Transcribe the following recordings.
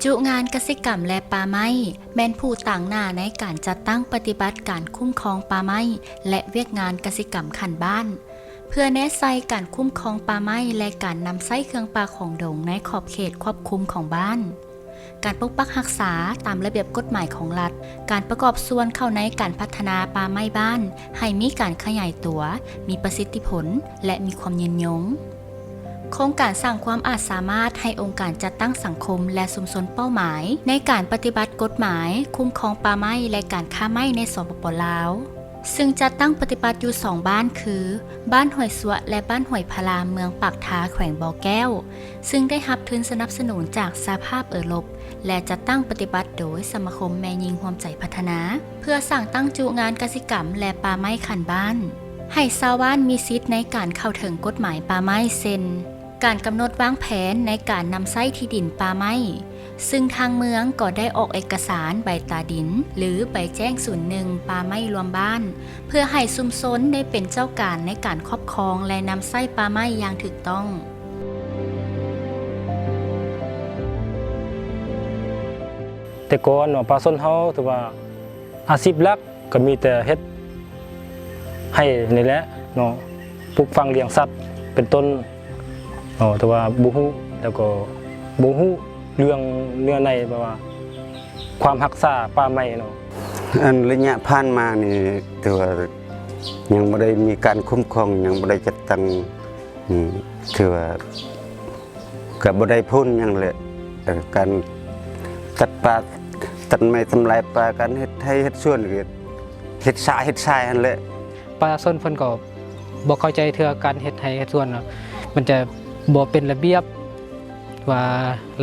ຈຸງານກະສິກຳ ແລະ ປ່າໄມ້ ແມ່ນຜູ້ຕາງໜ້າໃນການຈັດຕັ້ງປະຕິບັດການຄຸ້ມຄອງປ່າໄມ້ ແລະ ວຽກງານກະສິກຳຂັ້ນບ້ານ ເພື່ອແນໃສ່ການຄຸ້ມຄອງປ່າໄມ້ ແລະ ການນຳໃຊ້ເຄື່ອງປ່າຂອງດົງໃນຂອບເຂດຄວບຄຸມຂອງບ້ານ, ການປົກປັກຮັກສາຕາມລະບຽບກົດໝາຍຂອງລັດ, ການປະກອບສ່ວນເຂົ້າໃນການພັດທະນາປ່າໄມ້ບ້ານໃຫ້ມີການຂະຫຍາຍຕົວ, ມີປະສິດທິຜົນ ແລະ ມີຄວາມຍືນຍົງ. ໂຄງການສ້າງຄວາມອາດສາມາດໃຫ້ອົງການຈັດຕັ້ງສັງຄົມ ແລະ ຊຸມຊົນເປົ້າໝາຍ ໃນການປະຕິບັດກົດໝາຍຄຸ້ມຄອງປ່າໄມ້ ແລະ ການຄ້າໄມ້ໃນ ສປປ ລາວ, ຊຶ່ງຈັດຕັ້ງປະຕິບັດຢູ່ສອງບ້ານຄື ບ້ານຫ້ວຍຊວະ ແລະ ບ້ານຫ້ວຍພະລາມ ເມືອງປາກທາ ແຂວງບໍ່ແກ້ວ, ຊຶ່ງໄດ້ຮັບທຶນສະໜັບສະໜູນຈາກສະຫະພາບເອີຣົບ ແລະ ຈັດຕັ້ງປະຕິບັດໂດຍສະມາຄົມແມ່ຍິງຮ່ວມໃຈພັດທະນາ ເພື່ອສ້າງຕັ້ງຈຸງານກະສິກຳ ແລະ ປ່າໄມ້ຂັ້ນບ້ານ ໃຫ້ຊາວບ້ານມີສິດໃນການເຂົ້າເຖິງກົດໝາຍປ່າໄມ້ ເຊັ່ນ ການກຳນົດວາງແຜນໃນການນຳໃຊ້ທີ່ດິນປ່າໄມ້, ຊຶ່ງທາງເມືອງກໍໄດ້ອອກເອກະສານໃບຕາດິນ ຫຼື ໃບແຈ້ງສູນໜຶ່ງປ່າໄມ້ລວມບ້ານ ເພື່ອໃຫ້ຊຸມຊົນໄດ້ເປັນເຈົ້າການໃນການຄອບຄອງ ແລະ ນຳໃຊ້ປ່າໄມ້ຢ່າງຖືກຕ້ອງ. ແຕ່ກ່ອນເນາະ ປະຊາຊົນເຮົາຖືວ່າອາຊີບຫຼັກກໍມີແຕ່ເຮັດໄຮ່ນີ້ແຫຼະເນາະ, ປູກຝັງລ້ຽງສັດເປັນຕົ້ນເນາະ, ແຕ່ວ່າບໍ່ຮູ້ ແລ້ວກໍບໍ່ຮູ້ເລື່ອງເນື້ອໃນ ແບບວ່າຄວາມຮັກສາປ່າໄມ້ເນາະ. ອັນໄລຍະຜ່ານມານີ້ຖືວ່າຍັງບໍ່ໄດ້ມີການຄຸ້ມຄອງ, ຍັງບໍ່ໄດ້ຈັດຕັ້ງ ອືມ ຖືວ່າກໍບໍ່ໄດ້ຜົນຫຍັງແຫຼະ. ເອີ ການຕັດປ່າ ຕັດໄມ້ທຳລາຍປ່າ, ການເຮັດໄຮ່ເຮັດສວນ ກໍເຮັດສາເຮັດຊາຍຫັ້ນແຫຼະ. ປະຊາຊົນເພິ່ນກໍບໍ່ເຂົ້າໃຈເທື່ອ ການເຮັດໄຮ່ເຮັດສວນເນາະ, ມັນຈະບໍ່ເປັນລະບຽບ ວ່າ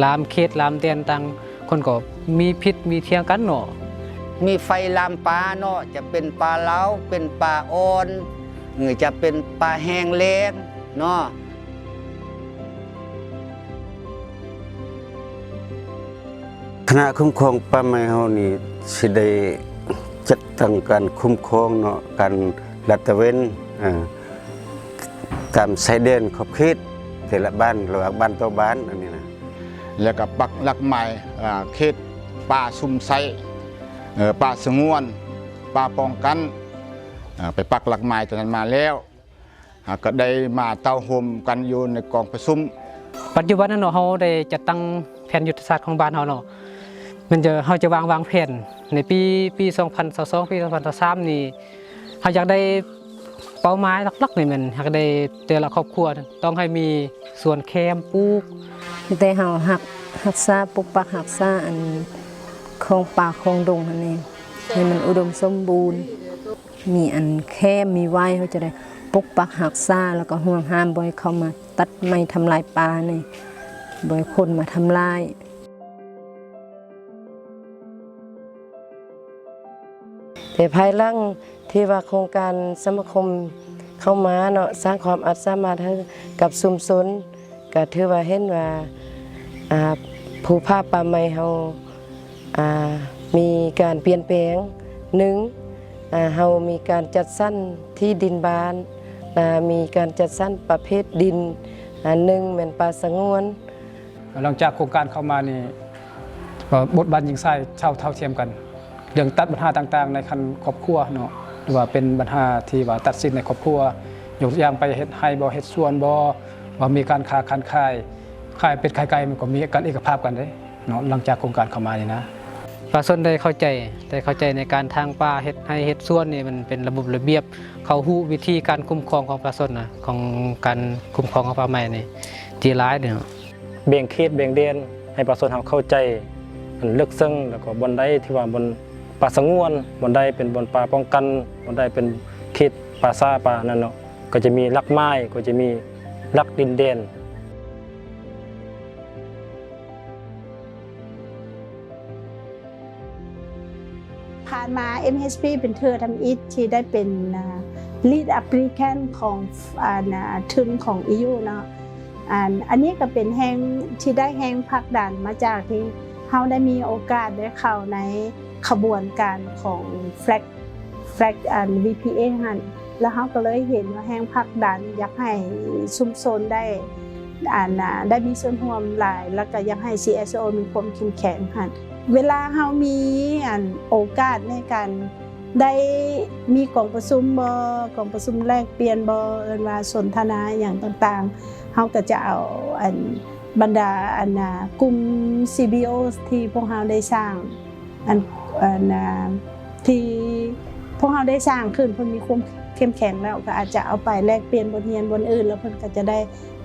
ລາມເຂດລາມແດນຕ່າງຄົນກໍມີຜິດມີຖຽງກັນເນາະ. ມີໄຟລາມປ່າເນາະ, ຈະເປັນປ່າລາວ ເປັນປ່າອ່ອນ ຫຼື ຈະເປັນປ່າແຫ້ງແລ້ງເນາະ. ຄະນະຄຸ້ມຄອງປ່າໄມ້ເຮົານີ້ຊິໄດ້ຈັດຕັ້ງການຄຸ້ມຄອງເນາະ, ການລາດຕະເວນ ເອີ ຕາມຊາຍແດນຂອບເຂດແຕ່ລະບ້ານ ລະຫວ່າງບ້ານຕໍ່ບ້ານ ອັນນີ້ນະ ແລ້ວກໍປັກຫຼັກໝາຍ ເຂດປ່າຊຸມໄຊ ເອີ ປ່າສະຫງວນ ປ່າປ້ອງກັນ ເອີ ໄປປັກຫຼັກໝາຍຕົວນັ້ນມາແລ້ວ ເຮົາກໍໄດ້ມາເຕົ້າໂຮມກັນຢູ່ໃນກອງປະຊຸມ. ປັດຈຸບັນນັ້ນເນາະ ເຮົາໄດ້ຈັດຕັ້ງແຜນຍຸດທະສາດຂອງບ້ານເຮົາເນາະ, ແມ່ນຈະ ເຮົາຈະວາງ ວາງແຜນໃນປີ ປີສອງພັນຊາວສອງ ປີສອງພັນຊາວສາມນີ້ ເຮົາຢາກໄດ້ເປົ້າໝາຍຫຼັກໆນີ້ແມ່ນ ຢາກໄດ້ແຕ່ລະຄອບຄົວຕ້ອງໃຫ້ມີສວນແຄມປູກ. ແຕ່ເຮົາຮັກ ຮັກສາ ປົກປັກຮັກສາອັນຂອງປ່າຂອງດົງຫັ້ນເອງ ໃຫ້ມັນອຸດົມສົມບູນ. ມີອັນແຄມມີໄວ້ ເຮົາຈະໄດ້ປົກປັກຮັກສາ ແລ້ວກໍຫ່ວງຫ້າມບໍ່ໃຫ້ເຂົາມາຕັດໄມ້ທຳລາຍປ່ານີ້ ບໍ່ໃຫ້ຄົນມາທຳລາຍ. ແຕ່ພາຍຫຼັງທີ່ວ່າໂຄງການສະມາຄົມເຂົ້າມາເນາະ ສ້າງຄວາມອາດສາມາດໃຫ້ກັບຊຸມຊົນ ກໍຖືວ່າເຫັນວ່າ ອາ ພູຜາປ່າໄມ້ເຮົາ ອາ ມີການປ່ຽນແປງ. ໜຶ່ງ ອາ ເຮົາມີການຈັດສັນທີ່ດິນບ້ານ ແລະ ມີການຈັດສັນປະເພດດິນ ອາ ໜຶ່ງແມ່ນປ່າສະຫງວນ. ຫຼັງຈາກໂຄງການເຂົ້າມານີ້ ເອີ ບົດບາດຍິງຊາຍເທົ່າ ເທົ່າທຽມກັນ. ເລື່ອງຕັດບັນຫາຕ່າງໆໃນຂັ້ນຄອບຄົວເນາະ ຫຼືວ່າເປັນບັນຫາທີ່ວ່າຕັດສິນໃນຄອບຄົວ, ຍົກຕົວຢ່າງໄປເຮັດໄຮ່ບໍ່ ເຮັດສວນບໍ່ ວ່າມີການຄ້າການຂາຍ ຂາຍເປັດຂາຍໄກ່ ມັນກໍມີການເອກະພາບກັນເດ້ເນາະ ຫຼັງຈາກໂຄງການເຂົ້າມານີ້ນະ. ປະຊາຊົນໄດ້ເຂົ້າໃຈ ໄດ້ເຂົ້າໃຈໃນການຖາງປ່າ ເຮັດໄຮ່ເຮັດສວນນີ້ ມັນເປັນລະບົບລະບຽບ ເຂົາຮູ້ວິທີການຄຸ້ມຄອງຂອງປະຊາຊົນນະ ຂອງການຄຸ້ມຄອງຂອງປ່າໄມ້ນີ້ ທີ່ຫຼາຍເນາະ. ແບ່ງເຂດແບ່ງແດນໃຫ້ປະຊາຊົນເຮົາເຂົ້າໃຈ ອັນເລິກເຊິ່ງ ແລ້ວກໍບ່ອນໃດທີ່ວ່າບ່ອນປ່າສະຫງວນ, ບ່ອນໃດເປັນບ່ອນປ່າປ້ອງກັນ, ບ່ອນໃດເປັນເຂດປ່າຊ້າ ປ່ານັ້ນເນາະ, ກໍຈະມີຫຼັກໝາຍ, ກໍຈະມີຫຼັກດິນແດນ. ຜ່ານມາ MHP ເປັນເທື່ອທຳອິດທີ່ໄດ້ເປັນ ອ່າ lead applicant ຂອງ ອັນ ອ່າ ທຶນຂອງ EU ເນາະ. ອັນ ອັນນີ້ກໍເປັນແຮງ ທີ່ໄດ້ແຮງຜັກດັນມາຈາກທີ່ເຮົາໄດ້ມີໂອກາດໄດ້ເຂົ້າໃນຂະບວນການຂອງ Flag Flag ອັນ VPA ຫັ້ນ ແລ້ວເຮົາກໍເລີຍເຫັນວ່າແຮງຜັກດັນຢາກໃຫ້ຊຸມຊົນໄດ້ ອັນນະ ໄດ້ມີສ່ວນຮ່ວມຫຼາຍ ແລ້ວກໍຢາກໃຫ້ CSO ມີຄວາມເຂັ້ມແຂງຫັ້ນ. ເວລາເຮົາມີອັນໂອກາດໃນການໄດ້ມີກອງປະຊຸມບໍ ກອງປະຊຸມແລກປ່ຽນບໍ ເອີ້ນວ່າສົນທະນາຫຍັງຕ່າງໆ ເຮົາກໍຈະເອົາອັນບັນດາອັນນະ ກຸ່ມ CBO ທີ່ພວກເຮົາໄດ້ສ້າງ ອັນ ອັນນະ ທີ່ພວກເຮົາໄດ້ສ້າງຂຶ້ນ ເພິ່ນມີຄວາມເຂັ້ມແຂງແລ້ວ ກໍອາດຈະເອົາໄປແລກປ່ຽນບົດຮຽນບ່ອນອື່ນ ແລ້ວເພິ່ນກໍຈະໄດ້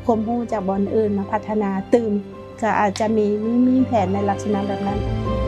ຄວາມຮູ້ຈາກບ່ອນອື່ນມາພັດທະນາຕື່ມ ກໍອາດຈະມີ ມີ ມີແຜນໃນລັກສະນະແບບນັ້ນ.